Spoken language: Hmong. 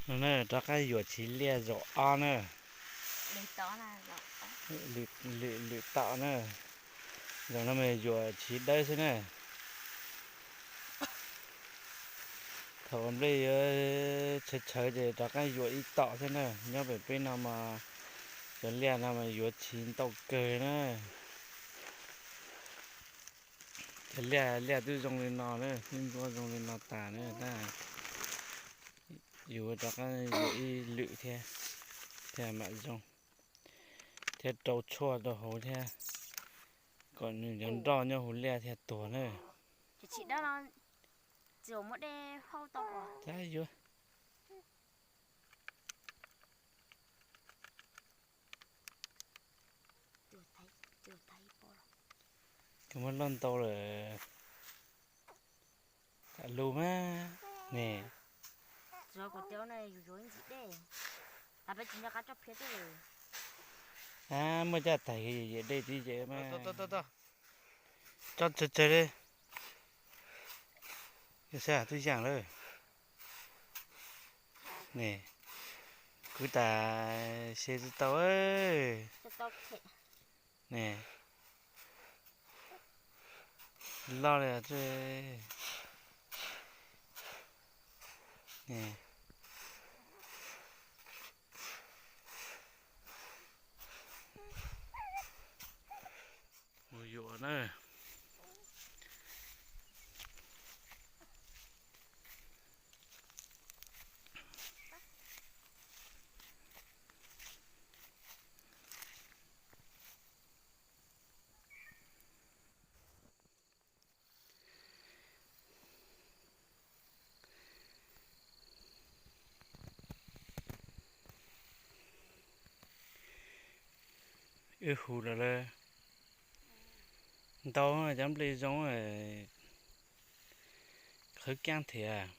No na, rov qab yuam chiv liaj zaum ob na. Lwm, lwm tom na. Zaum no mas yuam chiv dawb xwb na. Thaum nplej yuav tshawv tshawv ces rov qab yuam ib tom xwb na. Nyob pem peb no mas cov liaj no mas yuav chiv ntau kawg na. Cov liaj, liaj twb zoo li no na, twb ntsuab zoo li no tas na, tab yuav rov qab yuam ib lwm thiab, thiaj mam zoo, thiab rau tshuaj rau hauv thiab, kom nws cov nroj nyob hauv liaj thiaj tuag na. Tab yuav Koj muab loj ntau lawm, tham lus mas ne. A, muaj caj tais yem dej tib yem mas. Tso tsawg tsawg li. Saib twb yaam lawm. Ne, kuv tas se tsis tau. Ne, loj li. Mus yuav na. Wb hu lawm lawm. Ntau cov nplej zoo, qhwv kiab thiab.